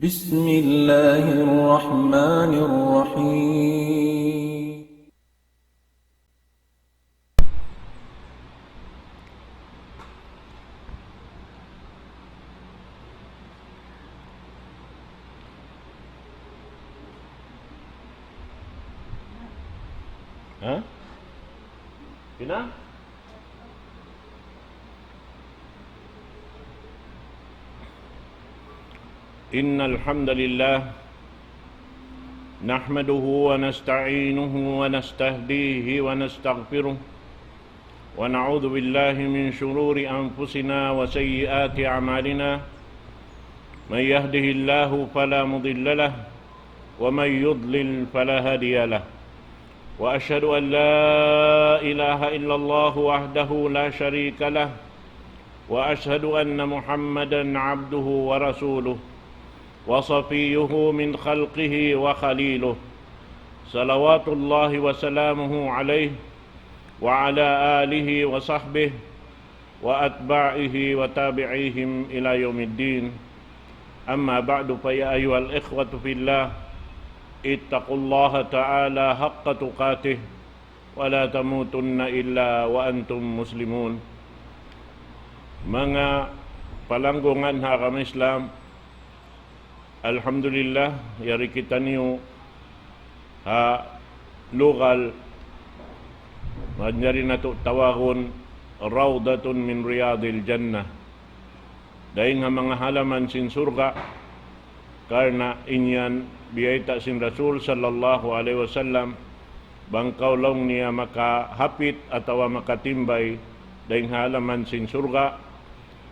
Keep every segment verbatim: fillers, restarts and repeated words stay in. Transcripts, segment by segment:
بسم الله الرحمن الرحيم. Ha? Pina? إن الحمد لله نحمده ونستعينه ونستهديه ونستغفره، ونعوذ بالله من شرور أنفسنا وسيئات أعمالنا. من يهده الله فلا مضل له، ومن يضلل فلا هادي له. وأشهد أن لا إله إلا الله وحده لا شريك له، وأشهد أن محمدا عبده ورسوله، وصفيه من خلقه وخليله، صلوات الله وسلامه عليه وعلى آله وصحبه وأتباعه وتابعيهم إلى يوم الدين. أما بعد، فيا أيها الإخوة في الله، اتقوا الله تعالى حق تقاته ولا تموتن إلا وأنتم مسلمون. Manga palanggungan ha agama Islam, alhamdulillah, yari kitaniyu ha lugal, manjari natu' tawagun Rawdatun min Riyadil Jannah. Dayn ha manga halaman sin surga', karna' in yan biyayta' sin Rasul sallallahu alayhi wasallam, bang kaw laung niya makahapit atawa makatimbay dayn ha halaman sin surga',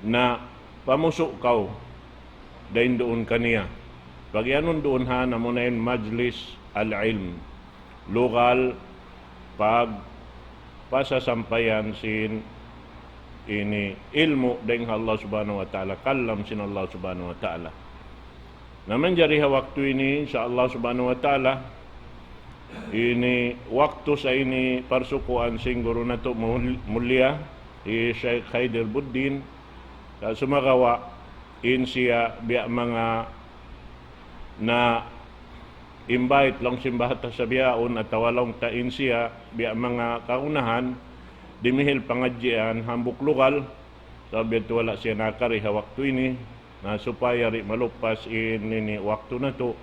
na pamusu' kaw dayn duun kaniya. Pagiyanun duun ha, amuna in majlis al-ilm. Lugal pagpasasampayan sin ini ilmu' dayn ha Allah Subhanahu wa Ta'ala, kalam sin Allah Subhanahu wa Ta'ala. Na manjari ha waktu ini, insya Allah Subhanahu wa Ta'ala, ini waktu sa ini parsukuan sin guru natu' mul-, mulia, hi Shaykh Khaydir Buddin, sa sumagawa' in siya biya' manga na-invite laung sin bahasa bihaun atawa laung ta in siya biya' manga kaunahan, dimihil pangadjian hambuuk lugal, sabab yadtu wala' siya nakari ha waktu ini, na supaya di' malupas in ini waktu natu',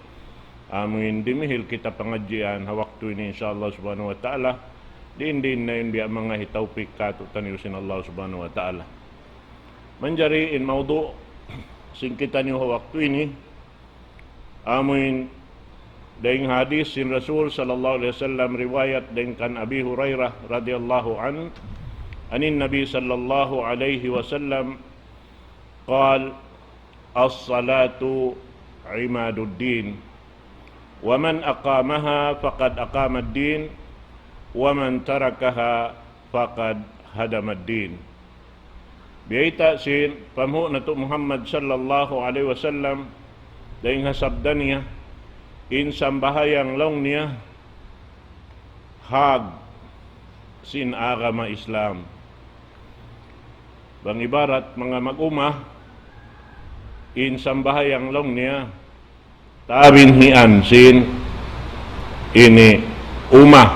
amuin dimihil kita pangadjian ha waktu ini, insya Allah Subhanahu wa Ta'ala, diin-diin na in biya' manga hitawpik kātu'niyu sin Allah Subhanahu wa Ta'ala. Manjari in mawdu' sin kitaniyu ha waktu ini, amuin dayn hadith sin Rasul sallallahu alayhi wasallam, riwayat dayn kan Abi Hurairah radiyallahu anhu, عن النبي صلى الله عليه وسلم قال: الصلاة عماد الدين، ومن أقامها فقد أقام الدين، ومن تركها فقد هدم الدين. Biyayta' sin panghu' natu' Muhammad sallallahu alayhi wasallam, dayn ha sabda niya, in sambahayang laung niya, hag sin agama Islam. Bang ibarat manga mag-uma, in sambahayang laung niya, tabinhian sin ini uma,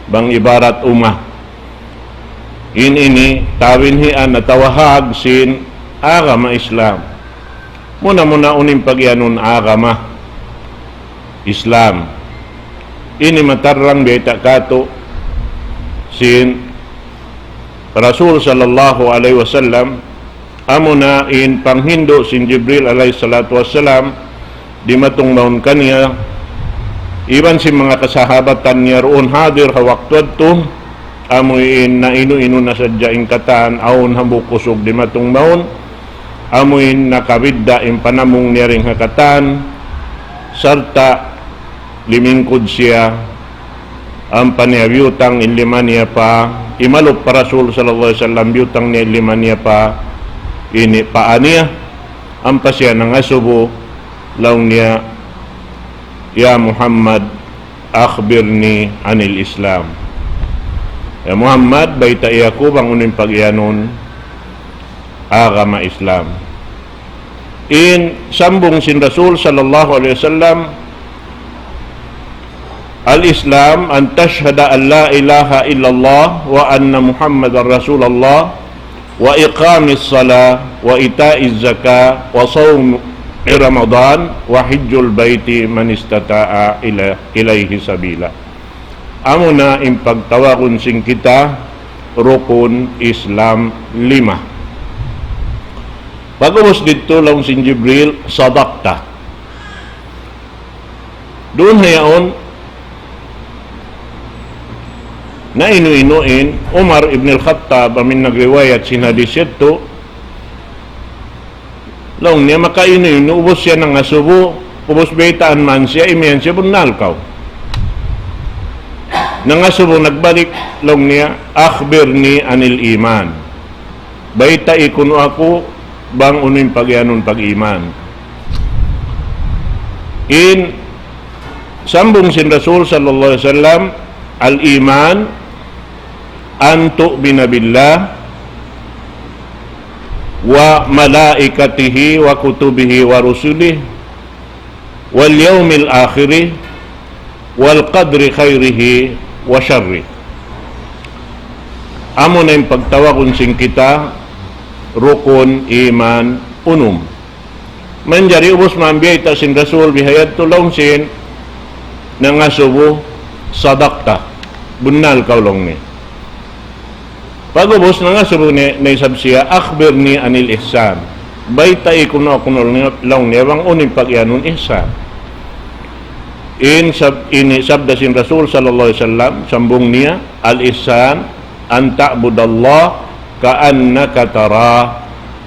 bang ibarat uma. In ini tabinhian atawa hag sin agama Islam. Muna-muna unu in pagiyanun agama Islam. Ini matarrang biyayta' kātu' sin Rasul sallallahu alayhi wasallam, amuna in panghindu' sin Jibril alayhi salatu wassalam, dimatung mawn kaniya, iban sin manga kasahabatan niya duun hadir ha waktu yadtu, amuin nainu-inu na sadja in katan, awn hambuuk usug dimatung mawn, amuin nakabidda' in panamung niya dayn ha katan, sarta' limingkud siya, ampa niya biyutang in lima niya pa, imalup pa Rasul sallallahu alayhi wasallam, biyutang niya in lima niya pa, ini paa niya, ampa siya nangasubu, laung niya, يا محمد أخبرني عن الإسلام. Ya Muhammad, baytai aku bang unu in pagiyanun agama Islam. In sambung sin Rasul sallallahu alayhi wasallam, الإسلام أن تشهد أن لا إله إلا الله وأن محمدا رسول الله وإقام الصلاة وإيتاء الزكاة وصوم رمضان وحج البيت من استطاع إلى- إليه سبيلا. Amuna in pagtawagun sin kita rukun Islam lima. Pag'ubus didtu laung sin Jibril, صدقت. Duun ha yaun, nainu-inu in Umar ibn al-Khattab amin nagriwayat sin hadis yadtu, laung niya makainu-inu, ubus siya nangasubu, ubus baytaan man siya, imiyan siya, bunnal kaw. Nangasubu, nagbalik, laung niya, أخبرني عن الإيمان. Baytai kunu' aku bang unu in pagiyanun pag-iman. In sambung sin Rasul sallallahu alayhi wasallam, الإيمان أن تؤمن بالله وملائكته وكتبه ورسله واليوم الآخر والقدر خيره وشره. Amuna in pagtawagun sin kita rukun iman unum. Manjari ubus man biyayta' sin Rasul bihayadtu, laung sin nangasubu, صدقت. Bunnal kaw laung niya. Pag'ubus nangasubu na, na isab siya, أخبرني عن الإحسان. Baytai kunu' aku laung niya, laung niya bang unu in pagiyanun ihsan. In sab-, ini sabda sin Rasul sallallahu alayhi wasallam, sambung niya, الإحسان أن تعبد الله كأنك تراه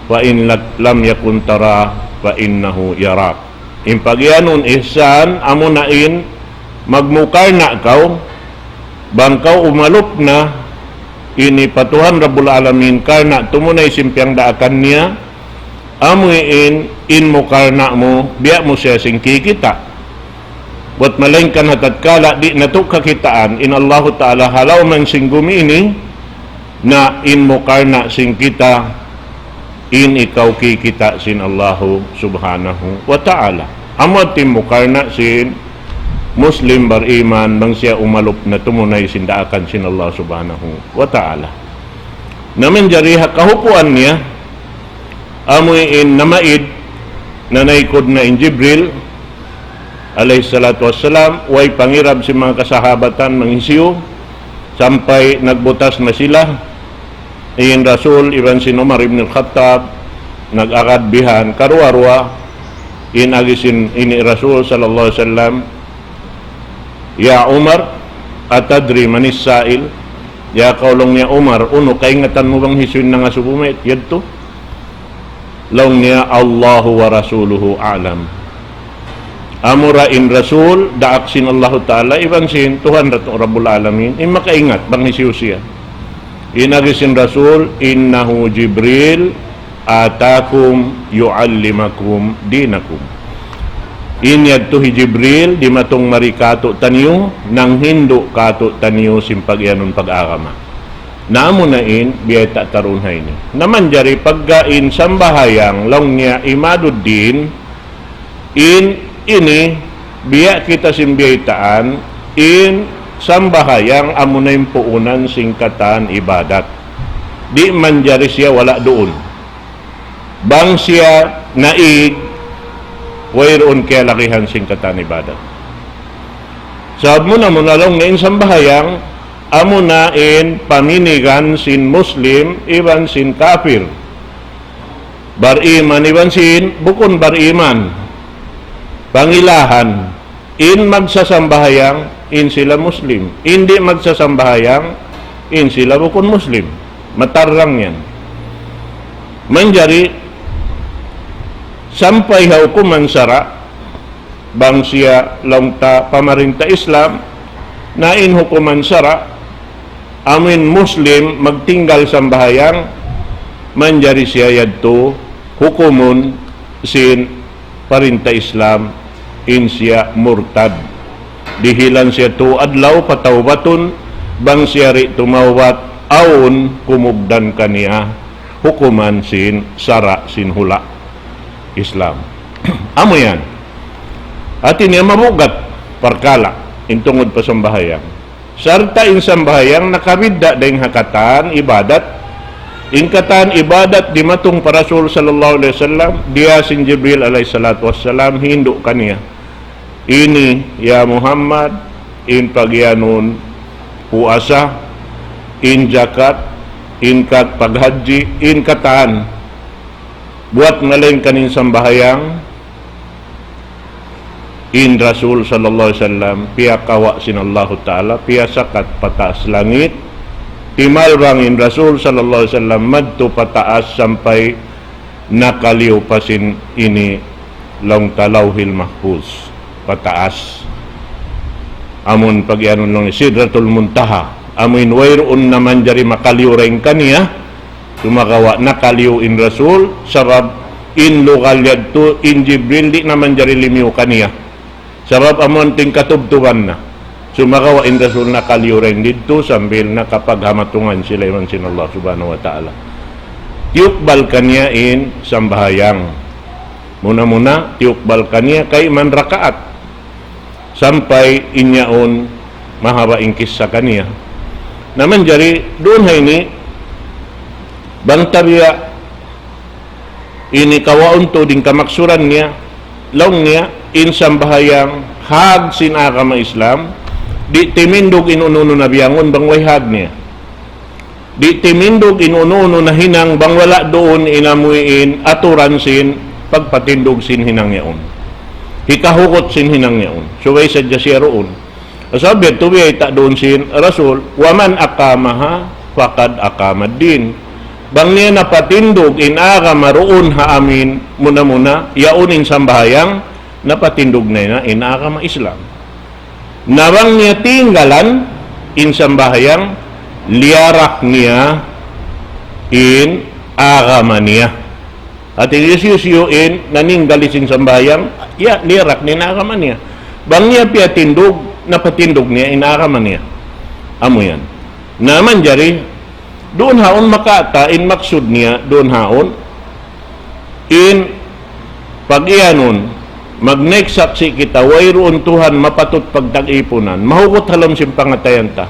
فإن لم يكن تراه فإنه يراك. In pagiyanun ihsan, amuna in magmukarna' kaw, bang kaw umalup na ini pa Tuhan Rabbul Alamin, karna' tumunay sin piyangdaakan niya, amu in, in mukarna' mu, biya' mu siya sin kikita'. Buat malaingkan ha tatkala di' natu' kakitaan in Allahu Ta'ala ha lawm sin gumi ini, na in mukarna' sin kita, in ikaw kikita' sin Allahu Subhanahu wa Ta'ala. Amu in mukarna' sin Muslim bariman bang siya umalup na tumunay sin daakan sin Allah Subhanahu wa Ta'ala. Na manjari ha kahupuan niya, amu in namaid, nanaykud na in Jibril alayhi salatu wassalam, way pangirab sin manga kasahabatan, mangisiyu, sampay nagbutas na sila, in Rasul iban sin Umar ibn al-Khattab, nag-agad bihan, karuwa-ruwa, in agi sin ini Rasul sallallahu alayhi wasallam, يا عمر أتدري من السائل؟ Ya kaw laung niya Umar, unu kaingatan mu bang hisiyu in nangasubu mayta' yadtu? Laung niya الله ورسوله أعلم. Amura in Rasul, daak sin Allahu Ta'ala, iban sin Tuhan Ratu-, Rabbul Alamin, in makaingat bang hisiyu siya. In agi sin Rasul, إنه جبريل أتاكم يعلمكم دينكم. In yadtu hi Jibril, dimatung mari kātu'niyu, nanghindu' kātu'niyu sin pagiyanun pag-agama. Na amuna in, biyayta' ta duun ha ini. Na manjari pagga in sambahayang, laung niya Imaduddin, in ini, biya' kita sin biyaytaan, in sambahayang amuna in puunan sin katan ibadat. Di' manjari siya wala' duun. Bang siya naig, wayruun kiyalagihan sin katan ibadat. Sabab muna-muna laung niya in sambahayang, amuna in paminigan sin Muslim iban sin kapir. Bariman iban sin bukun bariman. Pangilahan, in magsasambahayang, in sila Muslim. In di' magsasambahayang, in sila bukun Muslim. Matarrang yan. Manjari, sampay ha hukuman sara', bang siya laung ta pamarinta Islam, na in hukuman sara', amu in Muslim magtinggal sambahayang, manjari siya yadtu hukumun sin parinta Islam, in siya murtad. Dihilan siya tū adlaw patawbatun, bang siya di' tumawbat, awn kumugdan kaniya hukuman sin sara' sin hula'. Islam. Amu yan. Hati niya mabugat parkala' in tungud pa sambahayang. Sarta' in sambahayang nakabidda' dayn ha katan ibadat. In katan ibadat dimatung pa Rasul sallallahu alayhi wasallam, diyā sin Jibril alayhi salatu wassalam, hindu' kaniya. Ini, ya Muhammad, in pagiyanun puasa, in jakat, in kat-, paghajji, in katan. Buwat malayngkan in sambahayang, in Rasul sallallahu alayhi wasallam, piyakawa' sin Allahu Ta'ala, piyasakat pataas langit, timalbang in Rasul sallallahu alayhi wasallam, madtu pataas sampay nakaliyu pa sin ini laung ta Lawhil Mahfuz, pataas. Amun pagiyanun laung Sidratul Muntaha. Amun wayruun na manjari makaliyu dayn kaniya, sumagawa' nakaliyu in Rasul, sabab in lugal yadtu in Jibril di' na manjari limiyu kaniya. Sabab amun tingkatubtuban na. Sumagawa' in Rasul nakaliyu dayn didtu sambil nakapaghamatungan sila iban sin Allah Subhanahu wa Ta'ala. Tiyukbal kaniya in sambahayang. Muna-muna, tiyukbal kaniya kayman rakaat. Sampay in yaun mahaba' in kissa kaniya. Na manjari, duun ha ini, bang ta biya' ini kawaun tuud in kamaksuran niya, laung niya, in sambahayang hāg sin agama Islam, di' timindug in unu-unu na biyangun bang way hāg niya. Di' timindug in unu-unu na hinang bang wala' duun in amuin aturan sin pagpatindug sin hinang yaun. Hikahugut sin hinang yaun. Subay sadja siya duun. Sabab yadtu biyayta' duun sin Rasul, ومن أقامها فقد أقام الدين. Bang niya napatindug in agama duun ha amin muna-muna, yaun in sambahayang, napatindug niya na in agama Islam. Na bang niya tinggalan in sambahayang, liyarak niya in agama niya. Hati niya hisiyu-siyu in naninggal sin sambahayang, ya, liyarak niya in agama niya. Bang niya piyatindug, napatindug niya in agama niya. Amu yan. Na manjari, duun haun makata in maksud niya, duun haun in pagiyanun, magnaik saksi' kita, wayruun Tuhan mapatut pagtag-ipunan, mahugut ha lawm sin pangatayan ta.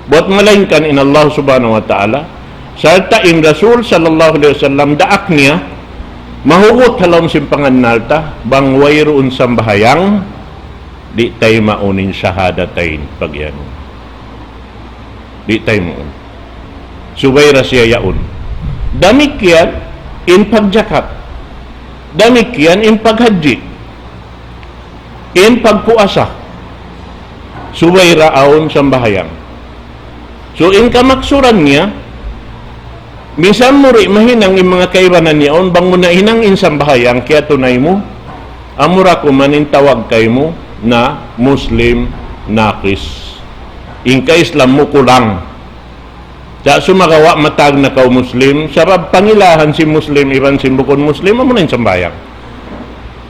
Buwat malaingkan in Allah Subhanahu wa Ta'ala, sarta' in Rasul sallallahu alayhi wasallam daak niya, mahugut ha lawm sin pangannal ta, bang wayruun sambahayang, di' taymaun in shahadatain pagiyanun. Di' taymaun. Subay da siya yaun. Damikkiyan in pagjakat. Damikkiyan in paghajji. In pagpuasa. Subay da awn sambahayang. So, in kamaksuran niya, misan mu di' mahinang in manga kaibanan yaun, bang mu nahinang in sambahayang, kiyatunay mu, amura kuman in tawag kaymu na Muslim naqis. In ka-Islam mu kulang. Sa' sumagawa' matag na kaw Muslim, sabab pangilahan sin Muslim iban sin bukun Muslim, amu na in sambahayang.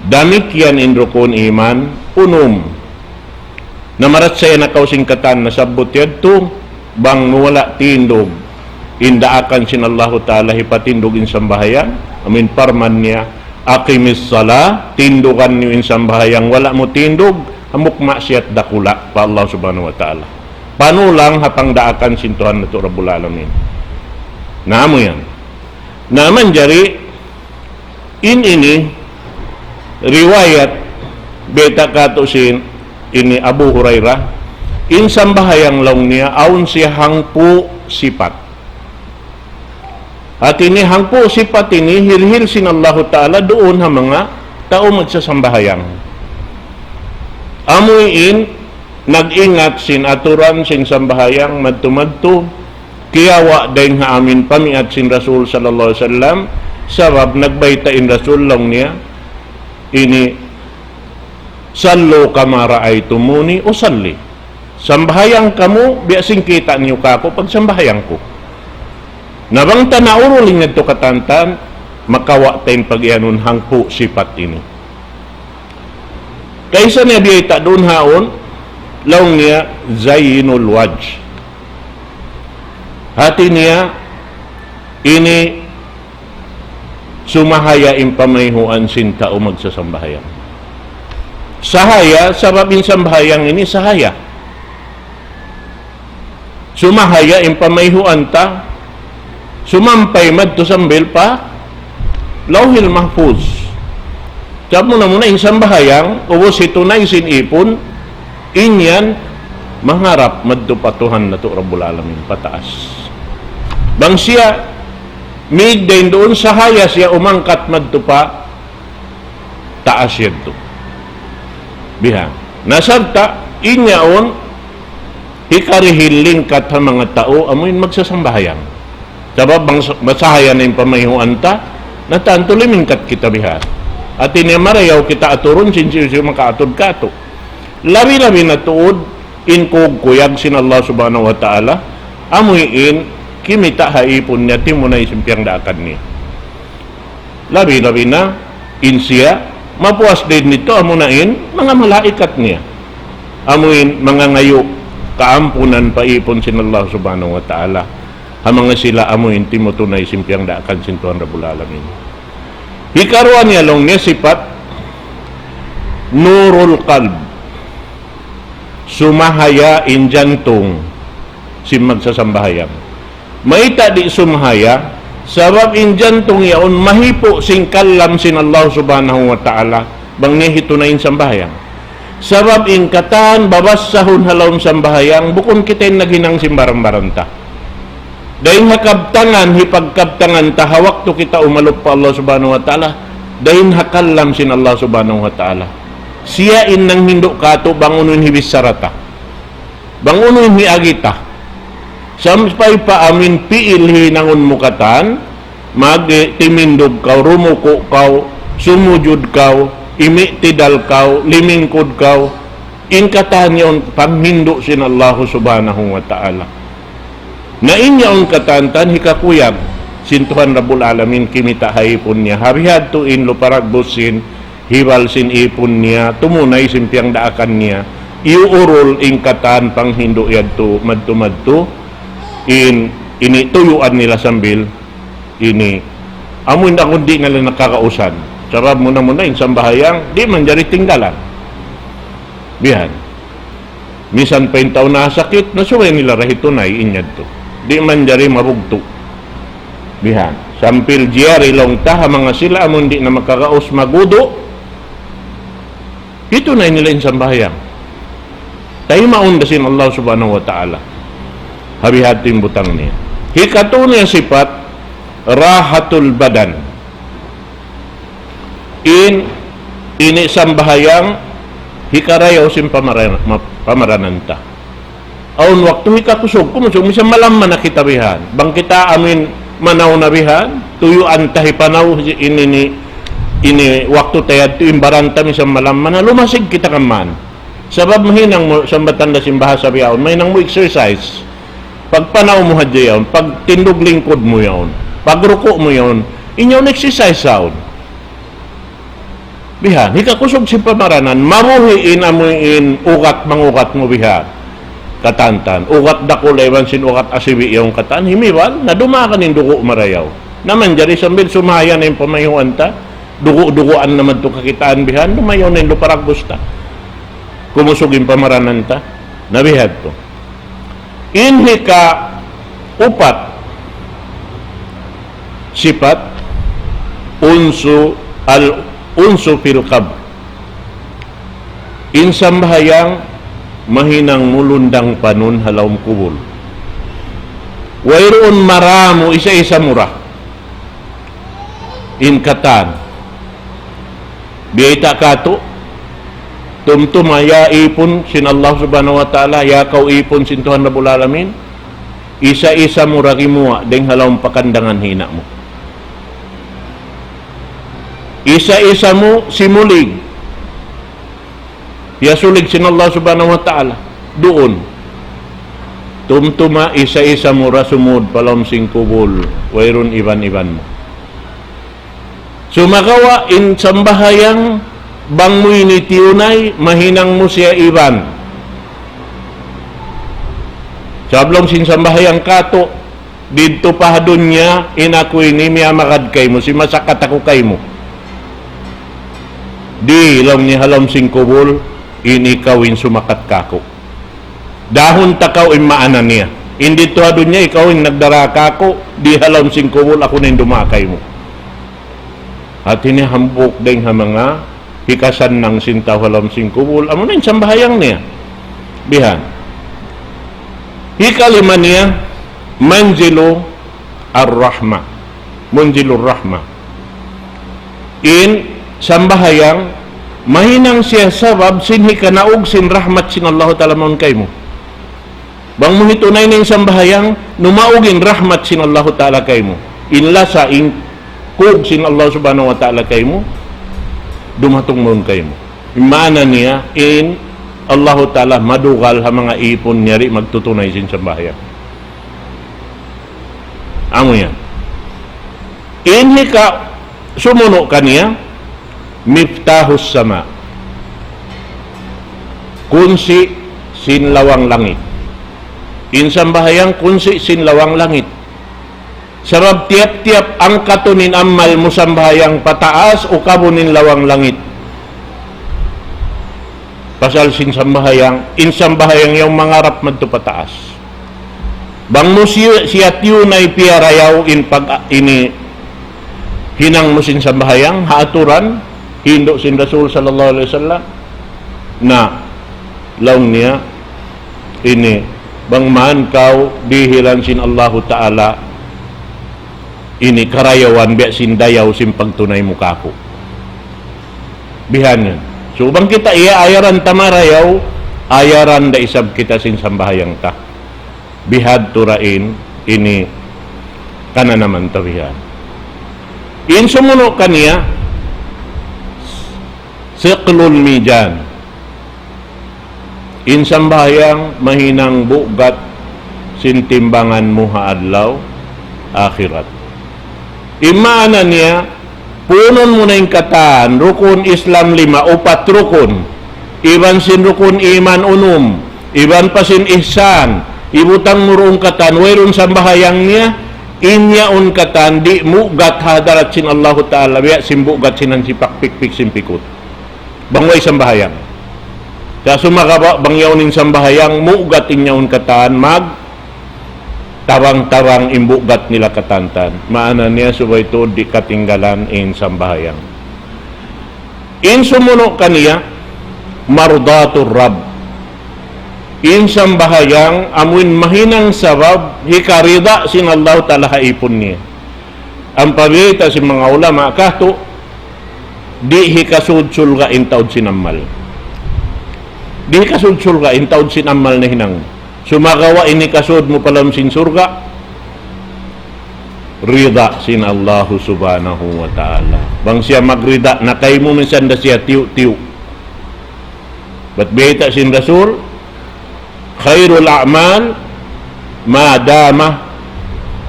Damikkiyan in rukun iman, unum. Na marachaya na kaw sin katan nasabbut yadtu, bang mu wala' tindug in daakan sin Allahu Ta'ala hipatindug in sambahayang, amu in parman niya, أقم الصلاة, tindugan niyu in sambahayang, wala' mu tindug, hambuuk maksiyat dakula' pa Allah Subhanahu wa Ta'ala. Panulang ha pangdaakan sin Tuhan natu' Rabbul Alamin. Na amu yan. Na manjari, in ini riwayat biyayta' katu' sin ini Abu Hurairah, in sambahayang laung niya, awn siya hangpu' sipat. Hati niya hangpu' sipat ini hirihil sin Allahu Ta'ala duun ha manga tau magsasambahayang. Amu in nag-ingat sin aturan sin sambahayang madtu-madtu, kiyawa' dayn ha amin pamiat sin Rasul sallallahu alayhi wasallam, sabab nagbayta' in Rasul laung niya, ini, صلوا كما رأيتموني أصلي. Sambahayang kamu, biya' sin kita' niyu kāku' pagsambahayang ku. Na bang ta naurul in yadtu katantan, makawa' ta in pagiyanun hangpu' sipat ini. Kaysa niya biyayta' duun haun, laung niya زين الوجه. Hati niya, ini Sumahaya in pamayhuan sin tau magsasambahayang. Sahaya, sabab in sambahayang ini sahaya. Sumahaya in pamayhuan ta, sumampay madtu sambil pa Lawhil Mahfuz. Sabab muna-muna in sambahayang, ubus hitunay sin ipun, in yan mangharap madtu pa Tuhan natu' Rabbul Alamin, pataas. Bang siya, migdayn duun sahaya siya umangkat madtu pa taas yadtu. Bihan. Na sarta', in yaun, hikarihil lingkat ha manga tau, amuin magsasambahayang. Sabab bang sa-, masahaya na in pamayhuan ta, na tantu limingkat kita bihan. Hati niya marayaw kita aturun, sin hisiyu-siyu makaatud katu'. Labi-labi na tuud, in kugkuyag sin Allah Subhanahu wa Ta'ala, amuin, kimita' ha ipun niya, timunay sin piyagdaakan niya. Labi-labi na in siya, mapuas dayn didtu amuna in manga malaikat niya. Amuin mangangayu' kaampunan pa ipun sin Allah Subhanahu wa Ta'ala. Ha manga sila amuin timutunay sin piyagdaakan sin Tuhan Rabbul Alamin. Hikaruwa niya laung niya sipat nurul qalb. Sumahaya in jantung sin magsasambahayang. Mayta' di' sumahaya, sabab in jantung yaun mahipu' sin kalam sin Allah Subhanahu wa Ta'ala, bang niya hitunay in sambahayang. Sabab in katan babassahun ha lawm sambahayang, bukun kita in naghinang sin baran-baran ta. Dayn ha kabtangan, hipagkabtangan ta ha waktu kita umalup pa Allah Subhanahu wa Ta'ala, dayn ha kalam sin Allah Subhanahu wa Ta'ala. Siya in nanghindu' katu' bang unu in hibichara ta. Bang unu in hiagi ta. Sampay pa amuin pi'il hinangun mu katan, mag-, timindug kaw, rumuku' kaw, sumujud kaw, i'tidal kaw, limingkud kaw, in katan yaun panghindu' sin Allah Subhanahu wa Ta'ala. Na in yaun katan-katan hikakuyag sin Tuhan Rabbul Alamin kimita' ha ipun niya. Ha bihadtu in luparagbus sin hibal sin ipun niya, tumunay sin piyagdaakan niya, iyuurul in katan panghindu' yadtu madtu-madtu, in ini tuyuan nila sambil ini. Amu in aku di' nila nakakausan. Sabab muna-muna in sambahayang, di' manjari tinggalan. Bihan. Misan pa in tau nasakit, na subay nila ra hitunay in yadtu. Di' manjari mabugtu'. Bihan. Sampay jari laung ta ha manga sila amun di' na makaraus magwudu'. Hitunay nila in sambahayang. Taymaun da sin Allah Subhanahu wa Ta'ala. Ha bihadtu in butang niya. Hikatu niya sipat, rahatul badan. In, ini sambahayang hikarayaw sin pamaran-, ma-, pamaranan ta. Awn waktu hikakusug, kumusug, misan malamma na kita bihan. Bang kita amin manaw na bihan, tuyuan ta hipanaw, ini, ini, ini waktu ta yadtu in baran ta misan malamma na, lumasig kita kaman. Sabab mahinang mu, sambatan da sin bahasa bihaun, mahinang mu exercise. Pagpanaw mu hadja yaun, pagtindug lingkud mu yaun, pagruku' mu yaun, in yaun exercise yaun. Bihan, hikakusug sin pamaranan, mabuhi' in amu in ugat mangugat mu bihan. Katantan, ugat dakula' iban sin ugat asibi' yaun katan, himibal, na dumagan in dugu' marayaw. Na manjari sambil sumaya na in pamayhuan ta, dugu'-duguan na madtu kakitaan bihan, dumayaw na in luparagbus ta. Kumusug in pamaranan ta, na bihadtu. In hikaupat, sipat, unsu, al-unsu fil qabr. In sambahayang mahinang mu lundang panun ha lawm kubul. Wayruun maramu isa-isa mu ra. In katan. Biyayta' katu', tumtuma ya ipun sin Allah Subhanahu wa Ta'ala, ya kaw ipun sin Tuhan Rabbul Alamin, isa-isa mu ra gimuwa' dayng ha lawm pakandangan hina' mu. Isa-isa mu simulig. Piyasulig sin Allah Subhanahu wa Ta'ala. Duun. Tumtuma isa-isa mu ra sumud pa lawm sin kubul. Wayruun iban-iban mu. Sumagawa' in sambahayang bang mu ini tiyunay, mahinang mu siya iban. Sabab laung sin sambahayang katu', Didtu pa ha dunya, in aku ini miyamagad kaymu, simasakat aku kaymu. Di', laung niya, ha lawm sin kubul, in ikaw in sumakat kāku'. Dahun ta kaw in maana niya. In didtu ha dunya, ikaw in nagdara kāku', di' ha lawm sin kubul, aku na in dumaak kaymu. Hati niya hambuuk dayn ha manga hikasannang sin tau ha lawm sin kubul, amu na in sambahayang niya. Bihan. Hikalima niya, manzilu ar-rahma. Munzilur rahma. In sambahayang, mahinang siya sabab sin hikanaug sin rahmat sin Allahu Ta'ala mawn kaymu. Bang mu hitunay na in sambahayang, numaug in rahmat sin Allahu Ta'ala kaymu. In lasa, in kug sin Allah Subhanahu wa Ta'ala kaymu, dumatung mawn kaymu. In maana niya, in Allahu Ta'ala madugal ha manga ipun niya di' magtutunay sin sambahayang. Amu yan. In hika sumunu' kaniya, miftahus sama. Kunsi' sin lawang langit. In sambahayang kunsi' sin lawang langit. Sabab tiyap-tiyap angkatun in amal mu sambahayang pataas, ukabun in lawang langit. Pasal sin sambahayang, in sambahayang yaun mangarap madtu pataas. Bang mu siya, siya tiyunay piyarayaw in pag, ini, hinang mu sin sambahayang, ha aturan, hindu' sin Rasul sallallahu alayhi wasallam, na, laung niya, ini, bang man kaw dihilan sin Allahu Ta'ala, ini karayawan biya' sin dayaw sin pagtunay mu kāku'. Bihan yan. So, bang kita iya ayaran ta marayaw, ayaran da isab kita sin sambahayang ta. Bihadtu ra in, ini kananaman ta bihan. In sumunu' kaniya, siqlul mijan. In sambahayang mahinang bugat sin timbangan mu ha adlaw akhirat. In maana niya, punun mu na in katan, rukun Islam lima, upat rukun, iban sin rukun iman unum, iban pa sin ihsan, ibutang mu duun katan, wayruun sambahayang niya, in yaun katan, di' mugat ha hadarat sin Allahu Ta'ala, biya' sin bugat sin hansipak pikpik sin pikut. Bang way sambahayang. Sa' sumagawa', bang yaun in sambahayang, mugat in yaun katan, mag, tabang-tabang in bugat nila katantan. Maana niya subay tuud di' katinggalan in sambahayang. In sumunu' kaniya, mardatur Rabb. In sambahayang, amuin mahinang sabab, hikarida sin Allah Ta'ala ha ipun niya. Ampa biyayta' sin manga ulama, katu', di' hikasud surga' in taud sin amal. Di' hikasud surga' in taud sin amal nahinang. Sumagawa' in hikasud mu pa lawm sin surga', rida sin Allahu Subhanahu wa Ta'ala. Bang siya magrida na kaymu minsan da siya tiyu'-tiyu'. Bat biyayta' sin Rasul, خير الأعمال ما دام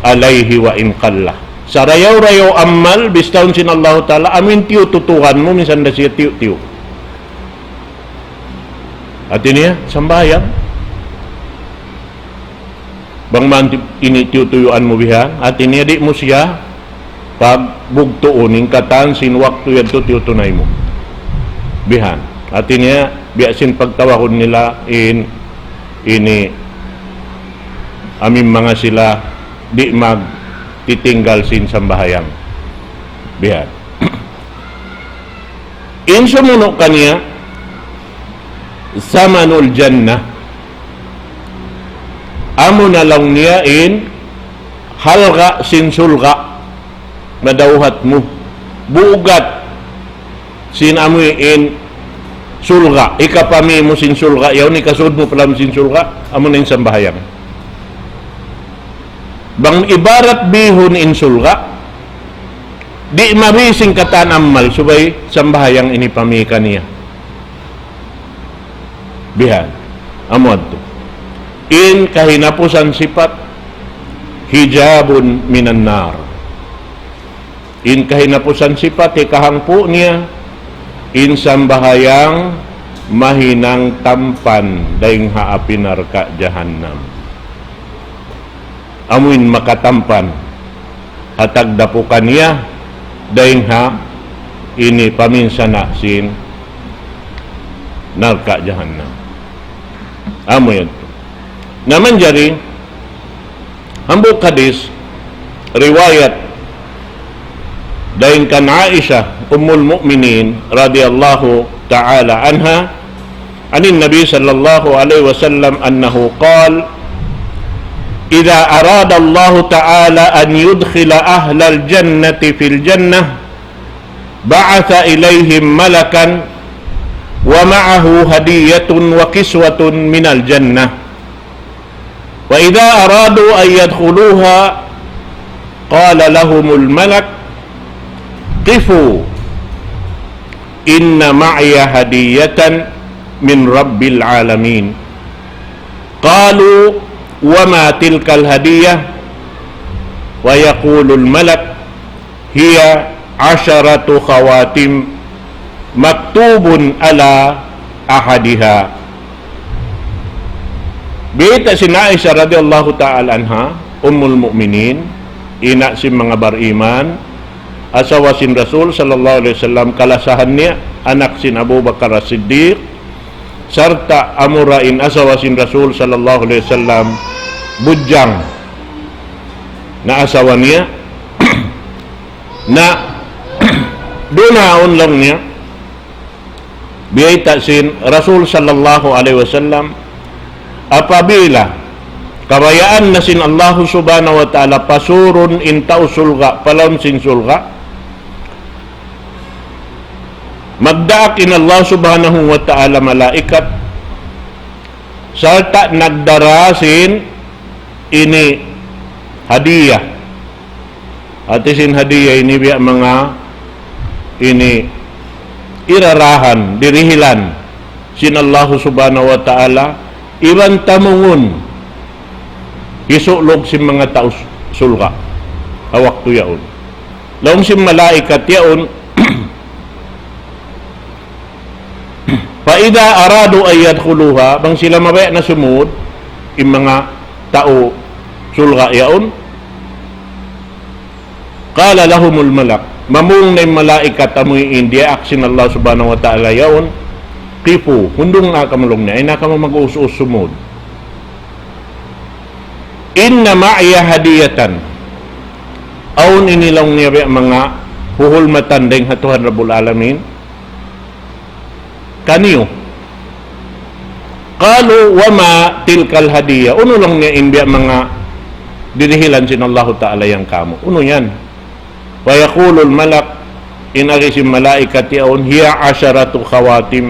عليه وإن قل. Sarayaw-rayaw amal, bistahun sin Allahu Ta'ala, amuin tiyu' tutukan mu, minsan da siya tiyu'-tiyu'. Hati niya, sambahayang. Bang man ti-, ini tiyutuyuan mu bihan, hati niya di' mu siya pagbugtuun in katan sin waktu yadtu tiyutunay mu. Bihan. Hati niya, biya' sin pagtawagun nila in, ini, amin manga sila, di' magtitinggal sin sambahayang. Bihan. In sumunu' kaniya, samanul jannah. Amu na laung niya in halga' sin surga'. Madawhat mu. Bugat sin amu in surga'. Hikapami mu sin surga'. Yaun hikasud mu pa lawm sin surga'. Amu na in sambahayang. Bang ibarat bihun in surga', di' mabisi in katan amal, subay sambahayang ini pami kaniya. Bihan. Amu yadtu. In kahinapusan sipat, hijabun minan nar. In kahinapusan sipat, hikahangpu' niya, in sambahayang mahinang tampan dayn ha api narka' jahannam. amuin makatampan ha tagdapu kaniya dayn ha ini paminsana' sin narka' jahannam. Amu yan. Na manjari, hambuuk hadis, riwayat dayn kan Aisha, Ummul Mu'minin, radiyallahu ta'ala anha, عن النبي صلى الله عليه وسلم أنه قال: إذا أراد الله تعالى أن يدخل أهل الجنة في الجنة بعث إليهم ملكا ومعه هدية وكسوة من الجنة، فإذا أرادوا أن يدخلوها قال لهم الملك: قفوا، إن معي هدية من رب العالمين. قالوا: وما تلك الهدية؟ ويقول الملك: هي عشرة خواتم مكتوب على أحدها. Biyayta' sin Aisha radiyallahu ta'ala anha, Ummul Mu'minin, ina' sin manga bariman, asawa sin Rasul sallallahu alayhi wasallam, kalasahan niya, anak sin Abu Bakar As-Siddiq, sarta' amura in asawa sin Rasul sallallahu alayhi wasallam, budjang na asawa niya, na duun na laung niya, biyayta' sin Rasul sallallahu alayhi wasallam, apabila kabayaan na sin Allah subhanahu wa ta'ala pasurun in tau surga' pa lawm sin surga', magdaak in Allah subhanahu wa ta'ala malaikat, sarta' nagdara sin ini hadiya. Hati sin hadiya ini biya' manga ini irarahan, dirihilan sin Allah subhanahu wa ta'ala, iban tamungun, hisulug sin manga tau surga', ha waktu yaun. Laung sin malaikat yaun, فإذا أرادوا أن يدخلوها, bang sila mabaya' na sumud, in manga tau surga' yaun, قال لهم الملك, mamung na in malaikat amuin diyaak sin Allah subhanahu wa ta'ala yaun, قفوا, hundunga kamu laung niya, ayaw na kamu mag-us-us sumud. إن معي هدية. Awn ini laung niya biya' manga huhulmatan dayn ha Tuhan Rabbul Alamin kaniyu. قالوا وما تلك الهدية. Unu laung niya in biya' manga dirihilan sin Allahu Ta'ala yan kamu'. Unu yan? فيقول الملك, in agi sin malaikat yaun, هي عشرة خواتم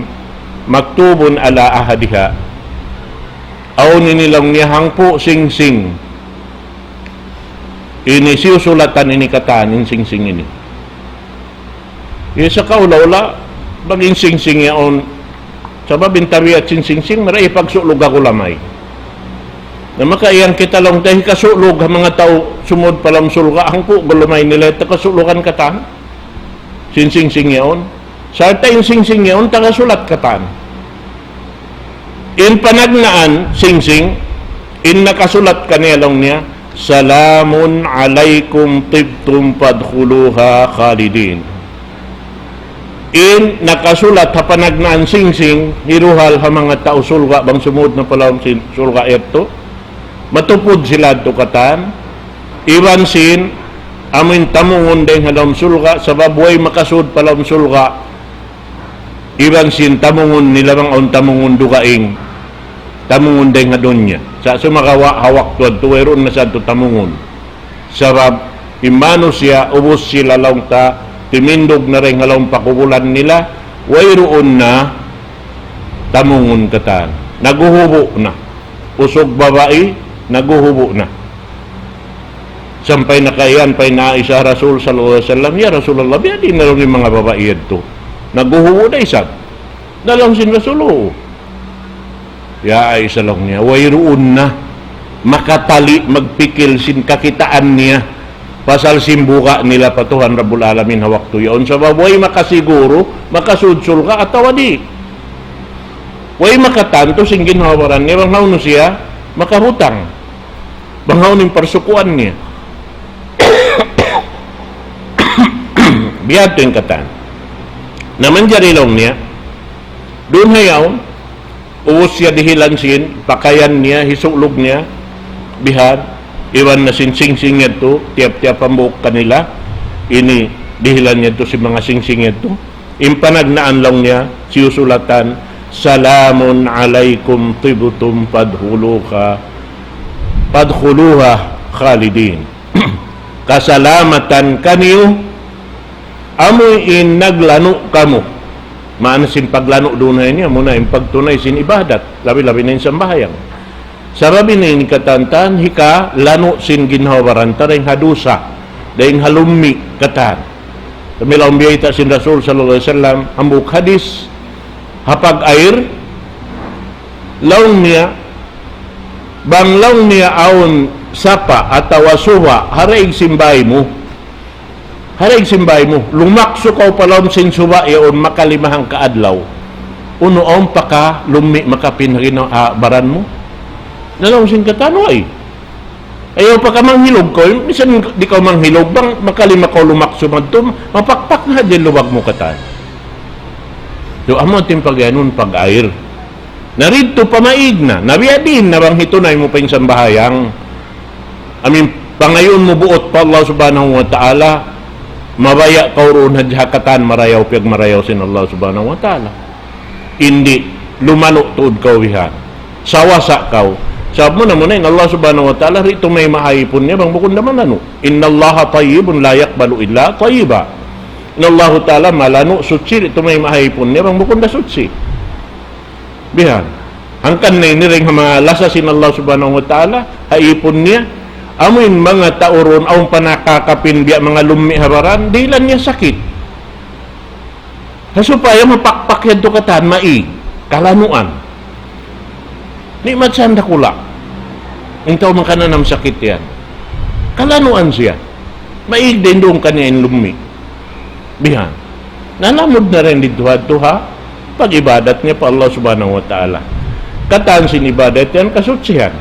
مكتوب على أحدها. Awn ini laung niya hangpu' singsing. Ini siyusulatan ini katan, in singsing ini. Isa kaula-ula, bang in singsing yaun, sabab in tabiat sin singsing, marayaw pagsulug ha gulamay. Na makaiyang kita laung ta hikasulug ha manga tau sumud pa lawm surga', hangpu' gulamay nila, takasulugan katan sin singsing yaun. Sarta' in singsing yaun, takasulat katan. In panagnaan singsing, in nakasulat kaniya laung niya, سلام عليكم طبتم فادخلوها خالدين. In nakasulat ha panagnaan singsing, hiruhal ha manga tau surga' bang sumud na pa lawm sin surga' yadtu, matupud sila yadtu katan, iban sin amuin tamungun dayn ha lawm surga', sabab way makasud pa lawm surga', iban sin tamungun nila bang awn tamungun dugaing, tamungun dayn ha dunya. Sa' sumagawa' ha waktu yadtu wayruun na sadtu tamungun. Sabab in manusiya' ubus sila laung ta timindug na dayn ha lawm pakubulan nila, wayruun na tamungun katan. Naghuhubu' na. Usug babai, naghuhubu' na. Sampay na kaiyan pa in Aisha Rasul sallallahu alayhi wasallam, "Ya Rasulullah, biya' diin na laung in manga babai yadtu? Naghuhubu' da isab?" Na laung sin Rasul, "Uu." "Ya Aisha," laung niya, "wayruun na makatali' magpikil sin kakitaan niya pasal sin buga' nila pa Tuhan Rabbul Alamin ha waktu yaun. Sabab way makasiguru, makasud surga' atawa di'. Way makatantu sin ginhawa-baran niya, bang hawnu siya makabutang." Bang hawnu in parsukuan niya. Biya' ha yan katan. Na manjari laung niya, duun ha yaun, ubus siya dihilan sin, pakayan niya, hisulug niya, bihan, iban na sin singsing yadtu, tiyap-tiyap hambuuk kanila, ini dihilan yadtu sin manga singsing yadtu. In panagnaan laung niya, siyusulatan, "Salamun alaykum tibtum fadkhuluha, fadkhuluha khalidin." Kasalamatan kaniyu, amu in naglanu' kamu. Maana sin paglanu' duun ha ini, amuna in pagtunay sin ibadat, labi-labi na in sambahayang. Sabab ini in katan-katan, hikalanu' sin ginhawa-baran ta dayn ha dusa, dayn ha lummi' katan. Samilang biyayta' sin Rasul sallallahu alayhi wasallam, hambuuk hadis, ha pag-air, laung niya, bang laung niya awn sapa' atawa suba', ha daig sin bāy mu, ha daig sin bāy mu, lumaksu kaw pa lawm sin suba' yaun makalima hangka adlaw. Unu awn pa ka lummi' makapin ha gina-, ha baran mu? Na laung sin katan, way. Ayaw pa ka manghilug kaw, misan di' kaw manghilug, bang makalima kaw lumaksu madtu, mapakpak na hadja in lubag mu katan. So, amu in pag-iyanun pag-air. Na didtu pa maig na, na biya' diin na bang hitunay mu pa in sambahayang. Amu in pangayuun mu buut pa Allah Subhanahu wa Ta'ala, mabaya' kaw duun hadja ha katan marayaw, piyagmarayaw sin Allah Subhanahu wa Ta'ala. Di', lumanu' tuud kaw bihan. Sawasa kaw. Sabab muna-muna in Allah Subhanahu wa Ta'ala, di' tumayma' ha ipun niya bang bukun da malanu'. إن الله طيب لا يقبل إلا طيبا. In Allah Ta'ala malanu', suchi, di' tumayma' ha ipun niya bang bukun da suchi. Bihan. Hangkan na ini dayn ha manga lasa sin Allah Subhanahu wa Ta'ala, ha ipun niya, amu in manga tau duun, awn pa nakakapin biya' manga lummi' ha baran, dihilan niya sakit. Ha supaya mapakpak yadtu katan, maig, kalanuan. Ni'mat sa dakula'. In tau makananam sakit yan. Kalanuan siya. Maig dayn duun kaniya in lummi'. Bihan. Na lamud na dayn didtu ha, didtu ha pag-ibadat niya pa Allah Subhanahu wa Ta'ala. Katan sin ibadat yan, kasuchihan.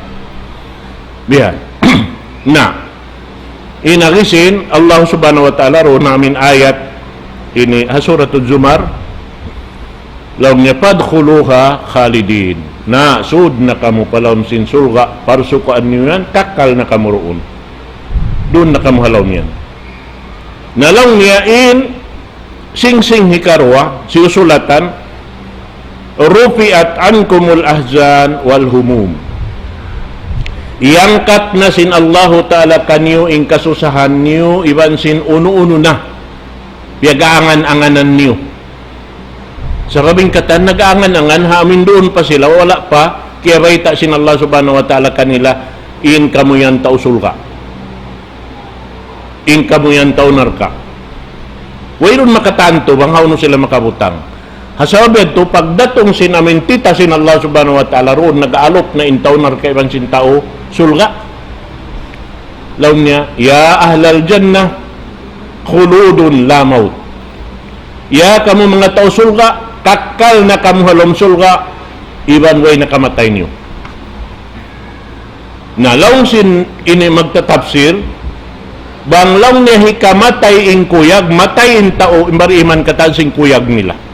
Bihan. Na, in agi sin Allah Subhanahu wa Ta'ala, duun na amu in ayat ini, ha Suratul Zumar, laung niya, فادخلوها خالدين. Na, sud na kamu pa lawm sin surga', parsukuan niyu yan, kakkal na kamu duun. Duun na kamu ha lawm yan. Na laung niya in singsing hikaruwa, siyusulatan, رفعت عنكم الأحزان والهموم. Iyangkat na sin Allahu Ta'ala kaniyu in kasusahan niyu, iban sin unu-unu na piyag-aangan-anganan niyu. Sabab in katan nag-aangan-angan, ha amu in duun pa sila, wala' pa kiyabayta' sin Allah Subhanahu wa Ta'ala kanila, in kamu yan tau surga'. In kamu yan tau narka'. Wayruun makatantu bang hawnu sila makabutang. Ha sabab yadtu, pagdatung sin amu in tita sin Allah Subhanahu wa Ta'ala, duun nag-aalup na in tau narka' iban sin tau surga'. Laung niya, يا أهل الجنة خلود لا موت. Ya kamu manga tau surga', kakkal na kamu ha lawm surga', iban way na kamatay niyu. Na laung sin ini magtatapsir, bang laung niya hikamatay in kuyag, matay in tau, in bariman katan sin kuyag nila.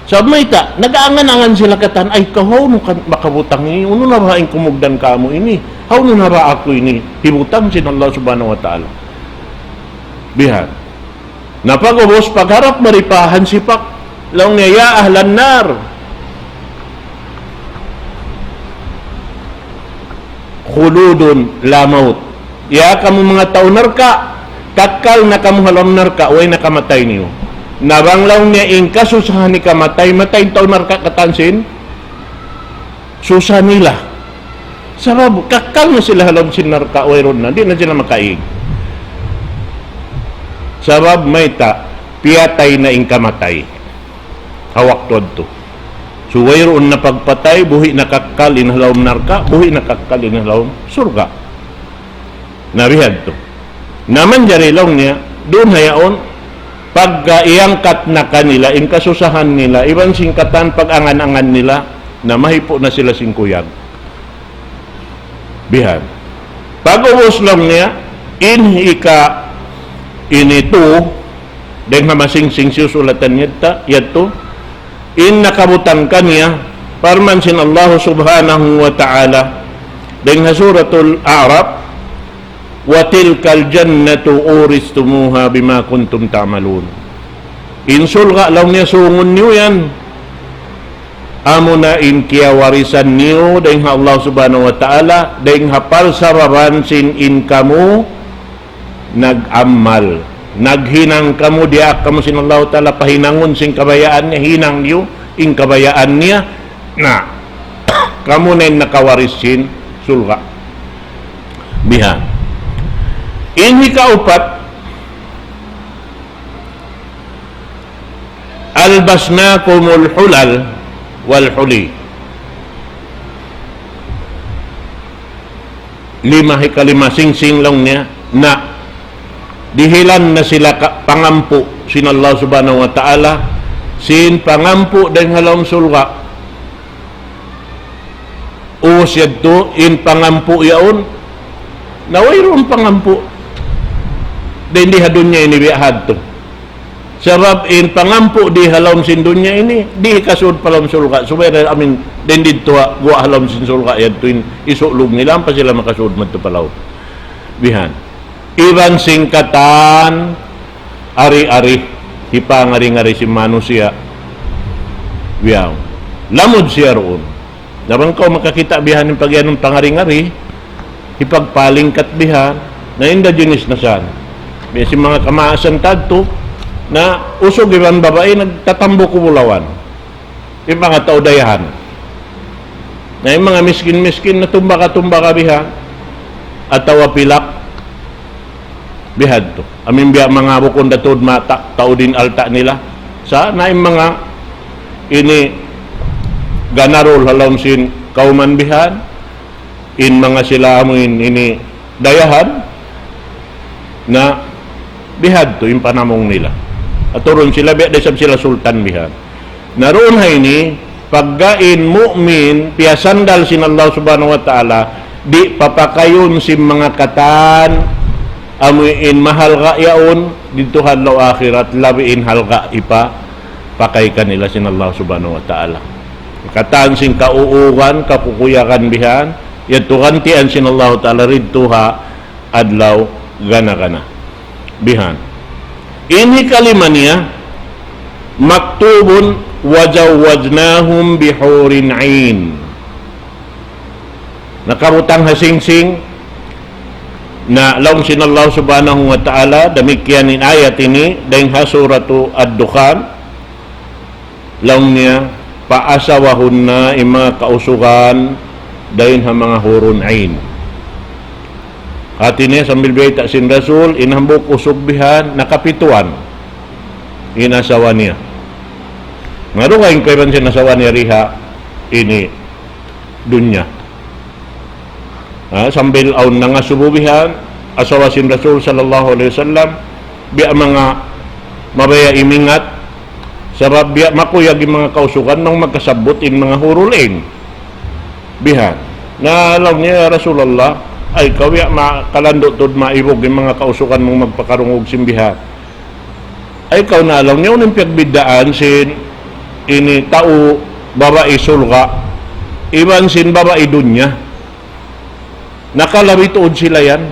Sabab mayta', nag-aangan-angan sila katan, ay, kaw hawnu kan makabutang ini, unu na ba in kumugdan kāmu' ini, hawnu na ba aku ini hibutang sin Allah Subhanahu wa Ta'ala. Bihan. Na pag'ubus, pagharap mari pa hansipak, laung niya, يا أهل النار خلود لا موت. Ya kamu manga tau narka', kakkal na kamu ha lawm narka', way na kamatay niyu. Na bang laung niya in kasusahan hikamatay, matay in tau narka' katan sin susa nila. Sabab kakkal na sila ha lawm sin narka', wayruun na, di' na sila makaig. Sabab mayta', piyatay na in kamatay ha waktu yadtu. So, wayruun na pagpatay, buhi' na kakkal in ha lawm narka', buhi' na kakkal in ha lawm surga'. Na biya' hadtu. Na manjari laung niya, duun ha yaun, pagka iyangkat na kanila, in kasusahan nila, iban sin katan pag-angan-angan nila, na mahipu' na sila sin kuyag. Bihan. Pag'ubus laung niya, in hika ini tu, dayn ha masingsing siyusulatan yadta, yadtu, in nakabutang kaniya, parman sin Allah Subhanahu wa Ta'ala, dayn ha Suratul A'raf, وتلك الجنة أورثتموها بما كنتم تعملون. In surga' laung niya sūngun niyu yan. Amuna in kiyawarisan niyu dayn ha Allah Subhanahu wa Ta'ala, dayn ha parsababan sin in kamu nag-amal. Naghinang kamu, diyaak kamu sin Allah Ta'ala pahinangun sin kabayaan niya, hinang niyu in kabayaan niya. Na, kamu na in nakawaris sin surga'. Bihan. In hikaupat, ألبسناكم الحلل والحلي. Lima, hikalima singsing laung niya, na dihilan na sila ka, pangampu sin Allah Subhanahu wa Ta'ala, sin pangampu dayn ha lawm surga'. Ubus yadtu, in pangampu yaun, na wayruun pangampu dayn di ha dunya ini biya' hadtu. Sabab in pangampu di ha lawm sin dunya ini, di' hikasud pa lawm surga'. Subay da amin, dayn didtu ha, guwa' ha lawm sin surga' yadtu in isulug nila, ampa sila makasud madtu pa lawm. Bihan. Iban sin katan, ari-ari, hipangari-ngari sin manusiya'. Biyaun. Lamud siya duun. Na bang kaw makakita' bihan in pagiyanun pangari-ngari, hipagpalingkat bihan, na inda jinis na san. Biya' sin manga kamaasan tadtu, na usug iban babai nagtatambuk bulawan. In manga tau dayahan. Na in manga miskin-miskin na tumbaka-tumbaka bihan, atawa pilak, bihadtu. Amin biya' manga bukun da tuud mata, taud in alta' nila. Sa' na in manga ini ganarul ha lawm sin kawman bihan, in manga sila amu in ini dayahan, na bihadtu in panamung nila. Aturun sila, biya' da isab sila sultan bihan. Na duun ha ini, pagga in mu'min, piyasandal sin Allah Subhanahu wa Ta'ala, di' papakayun sin manga katan, amu in mahalga' yaun, didtu ha adlaw akhirat, labi in halga' hipapakay kanila sin Allah Subhanahu wa Ta'ala. Katan sin kauugan, kakukuyagan bihan, yadtu gantian sin Allah Ta'ala didtu ha adlaw gana-gana. Bihan. In hikalima niya, مكتوب وزوجناهم بحور عين. Nakabutang ha singsing, na laung sin Allah Subhanahu wa Ta'ala, damikkiyan in ayat ini, dayn ha Suratu Ad-Dukhan, laung niya, paasawahun na in manga kausugan dayn ha manga hurun ain. Hati niya sambil biyayta' sin Rasul, in hambuuk usug bihan, nakapituan in asawa niya. Nga dugaing kaiban sin asawa niya di ha ini dunya. Ha, sambil awn nangasubu bihan, asawa sin Rasul sallallahu alayhi wasallam, biya' manga mabaya' imingat, sabab biya' makuyag in manga kausugan, bang magkasabbut in manga hurul ain. Bihan. Na laung niya, "Ya Rasulullah, ay kaw biya' makalandu' tuud maibug in manga kausugan bang magpakarungug sin bihan." Ay kaw na laung niya, unu in piyagbiddaan sin ini tau babai surga', iban sin babai dunya. Nakalabi tuud sila yan.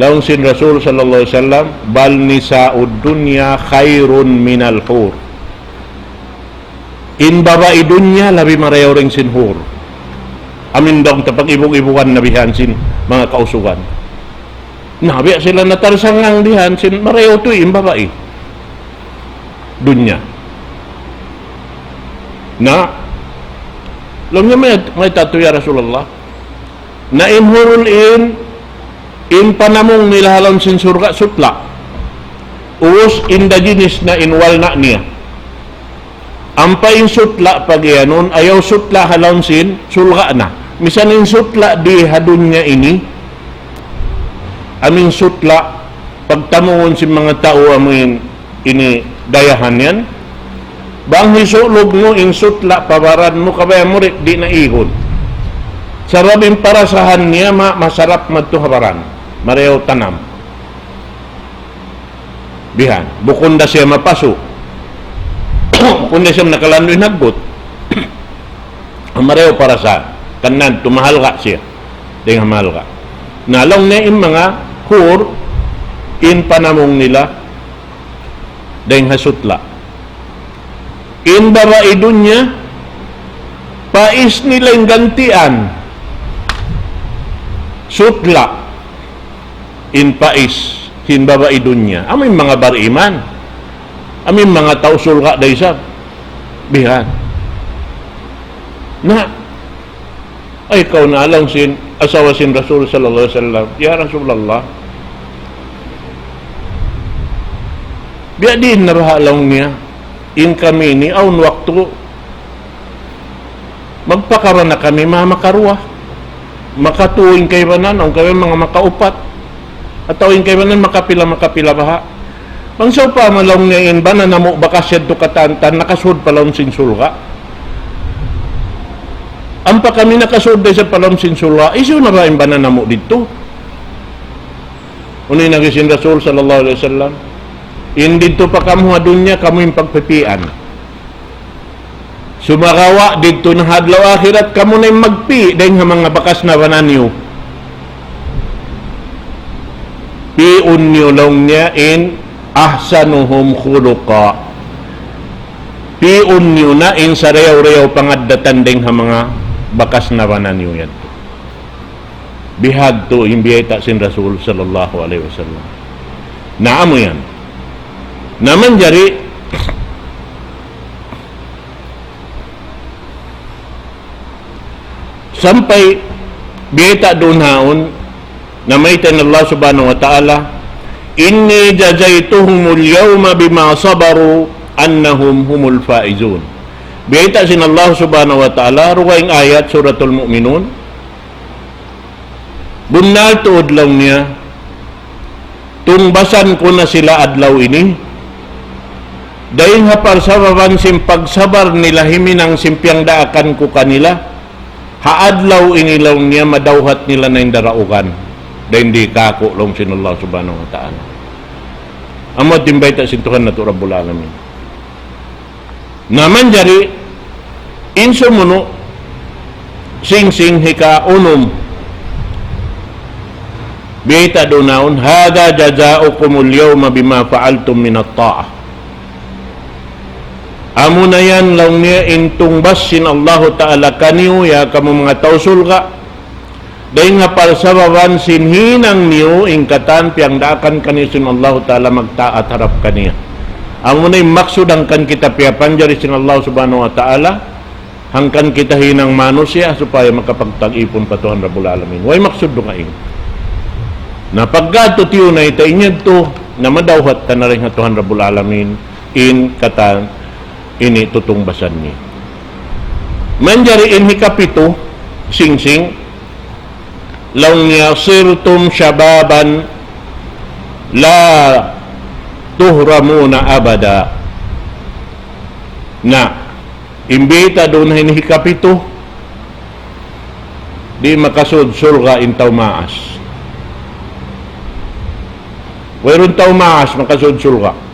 Laung sin Rasul sallallahu alayhi wasallam, بل نساء الدنيا خير من الحور. In babai dunya labi marayaw dayn sin hur. Amin daw tapag-ibug-ibugan na bihan sin manga kausugan. Na, biya' sila natarsangang bihan sin marayaw tuud in babai dunya. Na, laung niya, "Mayta', mayta' tuud, ya Rasulullah?" Na in hurul ain, in panamung nila ha lawm sin surga' sutla'. Ubus inda jinis na in walna' niya. Ampa in sutla' pagiyanun, ayaw sutla' ha lawm sin surga' na. Misan in sutla' di ha dunya ini, amin sutla' pagtamungun sin manga tau amin ini dayahan yan. Bang hisulug mu in sutla' pa baran mu, kabaya' mu di' na ihun. Sabab in parasahan niya ma-, masarap madtu ha baran. Marayaw tanam. Bihan. Bukun da siya mapasu'. Bukun da siya nakalandu' in haggut. Marayaw parasahan. Kanan, tumahalga' siya. Dayn ha mahalga'. Na laung niya in manga hur, in panamung nila, dayn ha sutla'. In babai dunya, pais nila in gantian. Sutla', in pais, sin babai dunya. Amu in manga bariman. Amu in manga tau surga' da isab. Bihan. Na, ay, kaw na laung sin, asawa sin Rasul sallallahu alayhi wasallam, "Ya Rasulullah, biya' diin na baha'," laung niya, "in kami ini awn waktu magpakabana kami ma-, makaruwa. Makatu in kaibanan, awn kaibanan manga makaupat. Atawa in kaibanan makapila, makapila baha'. Bang sawpama laung niya in bana namu' bakas yadtu katan, tan nakasud pa lawm sin surga'. Ampa kami nakasud da isab pa lawm sin surga', hisiyu na ba in bana namu' didtu?" Unu in agi sin Rasul sallallahu alayhi wasallam, "In didtu pa kamu ha dunya, kamu in pagpipian. Sumagawa' didtu na ha adlaw akhirat, kamu na in magpi' dayn ha manga bakas na bana niyu. Pi'un niyu," laung niya, "in ahsanuhum khuluqa. Pi'un niyu na in sarayaw-rayaw pangaddatan dayn ha manga bakas na bana niyu yan." Bihadtu in biyayta' sin Rasul sallallahu alayhi wasallam. Na amu yan. Na manjari, sampay biyayta' duun haun, namayta' in Allah subhanahu wa ta'ala, "Inni jazaytuhumul yawma bima sabaru annahum humul faizun." Biyayta' sin Allah subhanahu wa ta'ala, dugaing ayat Suratul Mu'minun, "Bunnal tuud," laung niya, "tungbasan ku na sila adlaw ini, dayn ha parsababan sin pagsabar nila himinang sin piyagdaakan ku kanila, ha adlaw ini," laung niya, "madawhat nila na in daraugan dayn di kāku'," laung sin Allah subhanahu wa ta'ala. Amu in bayta' sin Tuhan natu' Rabbul Alamin. Na manjari, in sumunu', singsing hika unum. Biyayta' duun haun, "Hadha jazaukumul yawma bima fa'altum minat ta'ah." Amu na yan, laung niya, in tungbas sin Allahu Ta'ala kaniyu, ya kamu manga tau surga', dayn ha parsababan sin hinang niyu in katan piyagdaakan kaniyu sin Allahu Ta'ala magtaat harap kaniya. Amu na in maksud hangkan kita piyapanjari sin Allah Subhanahu wa Ta'ala, hangkan kita hinang manusiya' supaya makapagtag-ipun pa Tuhan Rabbul Alamin. Way maksud dugaing. Na pagka tuud tiyu na ita inyadtu, na madawhat ta na dayn ha Tuhan Rabbul Alamin, in katan ini tutungbasan niya. Manjari in hikapitu, singsing, laung niya, "Sirtum shababan la tuhramuna abada." Na, in bayta' duun ha ini hikapitu, di' makasud surga' in tau maas. Wayruun tau maas makasud surga'.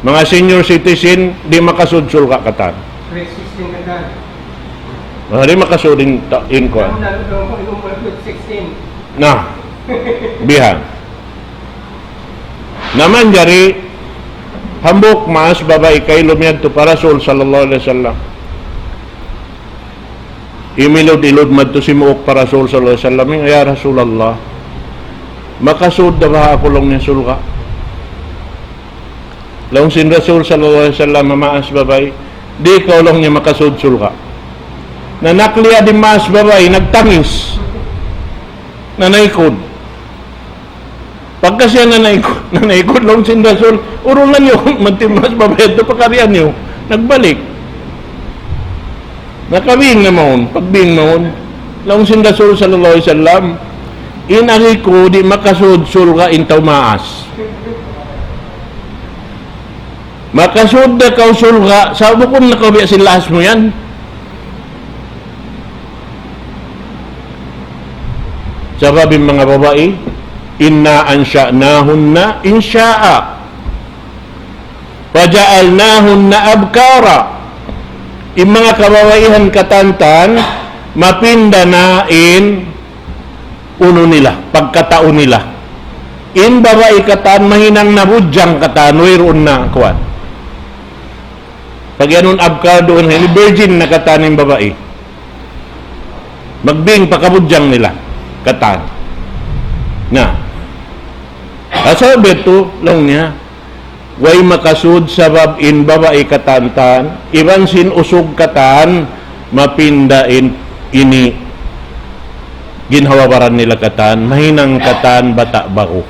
Manga senior citizen, di' makasud surga' katan. Grade sixteen katan. Ah, di' makasud in ta-, in kuwan. Ang nalulung ko, yung mga grade sixteen. Na, bihan. Na manjari, hambuuk maas babai kailu miyadtu pa Rasul sallallahu alayhi wasallam. Imilud-ilud madtu simuuk pa Rasul sallallahu alayhi wasallam, "Ya Rasulallah, makasud da baha' aku," laung niya, "surga'?" Laung sin Rasul sallallahu alayhi wasallam, maas babai, "Di' kaw," laung niya, "makasud surga'." Na nakliyad in maas babai, nagtangis. Nanaykud. Pagka siya nanaykud, nanaykud, laung sin Rasul, "Urungan niyu, madtu in maas babai yadtu, pakarian niyu." Nagbalik. Nakabing na mawn, pagbing mawn. Laung sin Rasul sallallahu alayhi wasallam, "In agi ku, di' makasud surga' in tau maas. Makasud da kaw surga', sa' bukun na kaw biya' sin lahas mu yan." Sabab in manga babai, إنا أنشأناهن إنشاء فجعلناهن أبكارا. In manga kababaihan katan-katan, mapinda na in unu nila, pagkatau nila. In babai katan, mahinang na budjang katan, wayruun na kuwan. Pag-iyanun abkar duun, ini virgin na katan in babai. Magbing pa kabudjang nila katan. Na, asal betu laung niya, way makasud sabab in babai katan-katan, iban sin usug katan, mapinda in ini ginhawa-baran nila katan, mahinang katan bata' baru.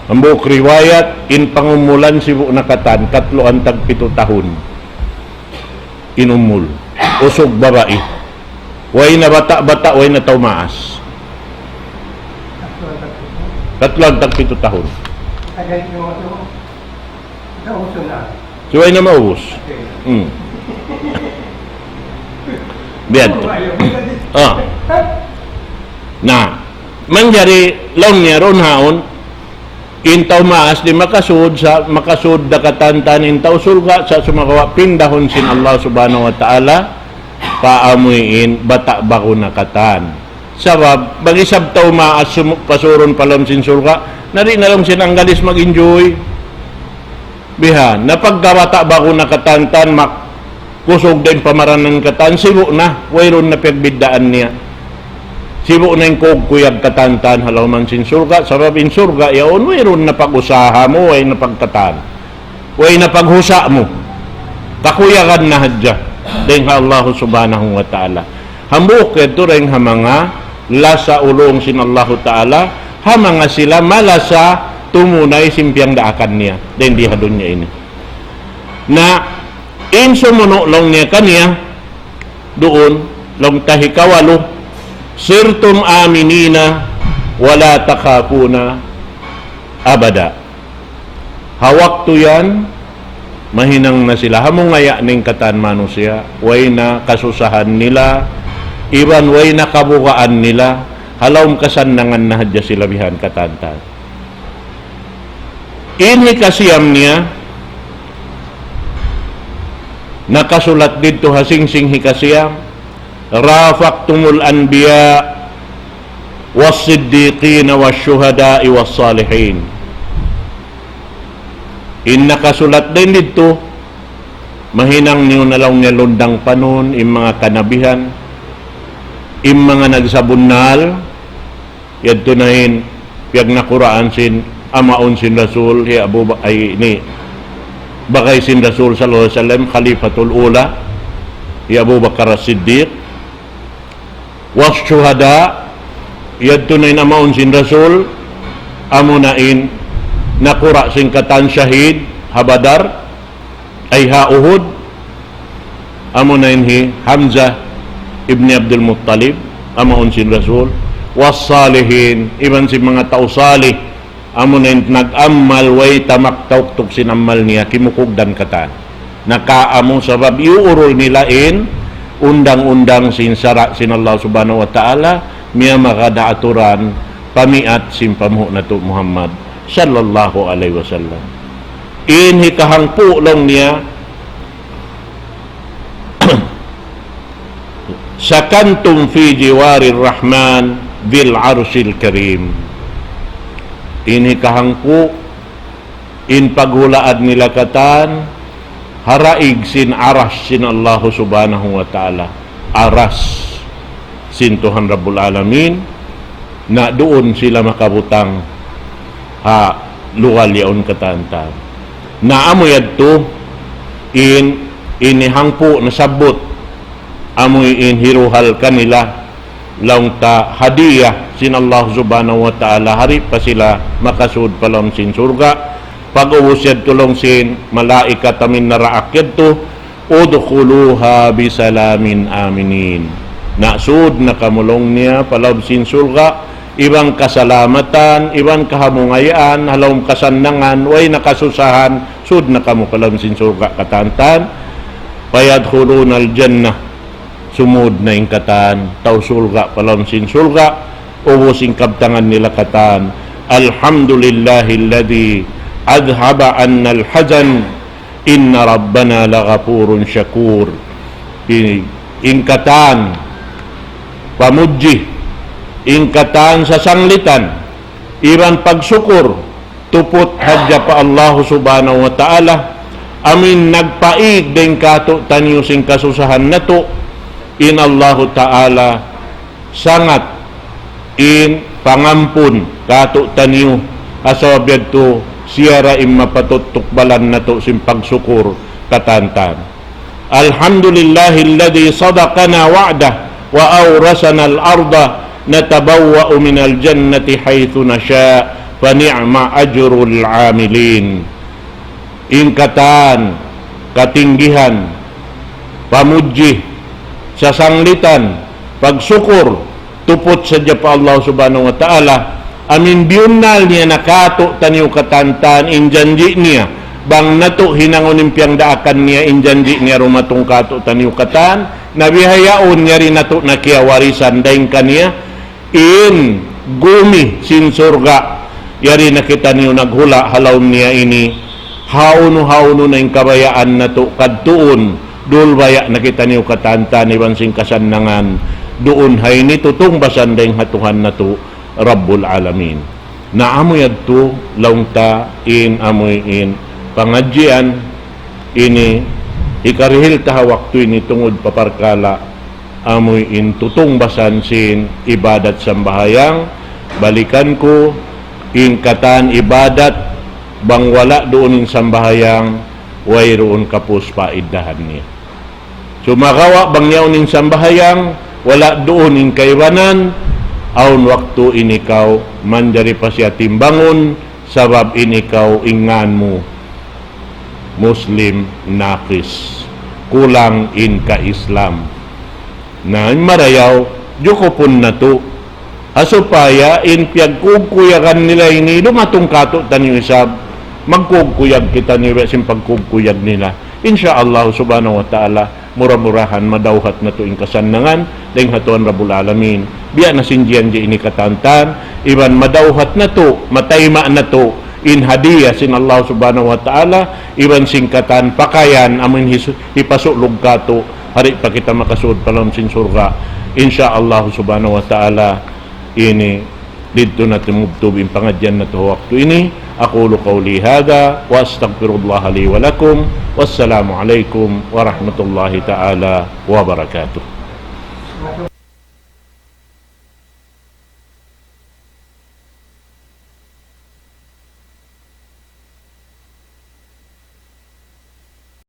Hambuuk riwayat, in pangumulan sibu' na katan, katluan tagpitu tahun. In umul. Usug babai. Way na bata'-bata', way na tau maas. Katluan tagpitu tahun. Siya way na maubus. Hmm. Biya' tu. Ah. Na, manjari laung niya duun haun, in tau maas di' makasud sa, makasud da katan-katan in tau surga' sa sumagawa' pindahun sin Allah Subhanahu wa Ta'ala pa amuin bata' baru na katan. Sabab, bang isab tau maas sumu-, pasurun pa lawm sin surga', na di' na laung sin anggalis mag-enjoy. Bihan, na pagka bata' baru na katan-katan, mak-, kusug da in pamaranan katan, sibu' na, wayruun na piyagbiddaan niya. Sibu' na in kug-, kuyag katan-katan ha lawm sin surga', sabab in surga' yaun, wayruun na pag-usaha mu, way na pagkatan. Way na paghusa' mu. Kakuyagan na hadja dayn ha Allah Subhanahu wa Ta'ala. Hambuuk yadtu dayn ha manga lasa ulung sin Allahu Ta'ala, ha manga sila malasa tumunay sin piyangdaakan niya dayn di ha dunya ini. Na in sumunu' laung niya kaniya duun, laung ta hikawalu, صرتم آمنين ولا تخافون أبدا. Ha waktu yan, mahinang na sila. Hamungaya' na in katan manusiya', way na kasusahan nila, iban way na kabugaan nila, ha lawm kasannangan na hadja sila bihan katan-katan. In hikasiyam niya, nakasulat didtu ha singsing hikasiyam, رافقتم الأنبياء والصديقين والشهداء والصالحين. In nakasulat dayn didtu, mahinang niyu na laung niya lundang panun, in manga kanabihan, in manga nagsabunnal, yadtu na in piyagnakuraan sin amaun sin Rasul, hi Abu Ba-, ay, ini, bagay sin Rasul sallallahu alayhi wasallam, Khalifatul Ula, hi Abu Bakar As-Siddiq, والشهداء, yadtu na in amaun sin Rasul, amuna in nakura' sin katan shahid ha Badar, ay ha Uhud, amuna in hi Hamzah ibn Abdul Muttalib, amaun sin Rasul, والصالحين, iban sin manga tau salih, amuna in nag-amal way tamak tauktuk sin amal niya, kimukugdan katan. Nakaamu sabab iyuurul nila in undang-undang sin sara' sin Allah Subhanahu wa Ta'ala, miyamagad ha aturan pamiat sin panghu' natu' Muhammad sallallahu alayhi wasallam. In hikahangpu' laung niya, سكنتم في جوار الرحمن ذي العرش الكريم. In hikahangpu', in paghulaad nila katan, ha daig sin aras sin Allahu Subhanahu wa Ta'ala. Aras sin Tuhan Rabbul Alamin, na duun sila makabutang ha lugal yaun katan-katan. Na amu yadtu in, ini hangpu' nasabbut, amu in hiruhal kanila, laung ta hadiyah sin Allah Subhanahu wa Ta'ala, di' pa sila makasud pa lawm sin surga'. Pag'ubus yadtu laung sin malaikat amu in naraak yadtu, ادخلوها بسلام آمنين. Na sud na kamu laung niya pa lawm sin surga', iban kasalamatan, iban kahamungayaan, ha lawm kasannangan, way na kasusahan, sud na kamu pa lawm sin surga' katan-katan. فيدخلون الجنة. Sumud na in katan tau surga' pa lawm sin surga'. Ubus in kabtangan nila katan, "Alhamdulillahilladhi adhaba annal hazan, inna rabbana laghafurun shakur." In, in katan pamudji, in katan sasanglitan, iban pagsukur, tuput hadja pa Allahu Subhanahu wa Ta'ala, amu in nagpaig dayn kātu'niyu sin kasusahan natu', in Allahu Ta'ala sangat in pangampun kātu'niyu, ha sabab yadtu siya ra in mapatut tukbalan natu' sin pagsukur katantan. الحمد لله الذي صدقنا وعده وأورثنا الأرض نتبوأ من الجنة حيث نشاء فنعم أجر العاملين. In katan, katinggihan, pamudji, sasanglitan, pagsukur, tuput sadja pa Allah Subhanahu wa Ta'ala, amu in biyunnal niya na kātu'niyu katantan in janji' niya, bang natu' hinangun in piyagdaakan niya in janji' niya dumatung kātu'niyu katan, na bihaun yari natu' na kiyawarisan dayn kaniya, in gumi sin surga', yari na kitaniyu naghula' ha lawm niya ini, hawnu-hawnu na in kabayaan natu' kadtuun, dulbaya' na kitaniyu katantan iban sin kasannangan, duun ha ini tutungbasan dayn ha Tuhan natu', Rabbul Alamin. Na amu yadtu, laung ta in amu in pangadjian ini, hikarihil ta ha waktu ini tungud pa parkala' amu in tutungbasan sin ibadat sambahayang, balikan ku, in katan ibadat, bang wala' duun in sambahayang, wayruun kapus paidahan niya. Sumagawa' bang yaun in sambahayang, wala' duun in kaibanan, awn waktu in ikaw manjari pa siya timbangun, sabab in ikaw in ngan mu Muslim naqis, kulang in ka-Islam. Na in marayaw, jukupun natu'. Ha supaya in piyagkugkuyagan nila ini, dumatung kātu'niyu isab, magkugkuyag kitaniyu sin pagkugkuyag nila. Insya Allah Subhanahu wa Ta'ala, mura-murahan madawhat natu' in kasannangan, dayn ha Tuhan Rabbul Alamin. Biya' na sin janji' ini katantan, iban madawhat natu', matayma' natu', in hadiya sin Allah Subhanahu wa Ta'ala, iban sin katan pakayan, amu in his-, hipasulug kātu', hari pa kita makasud pa lawm sin surga'. Insya Allah Subhanahu wa Ta'ala, ini didtu na timubtub in pangadjian natu' waktu ini. أقول قولي هذا وأستغفر الله لي ولكم. والسلام عليكم ورحمة الله تعالى وبركاته.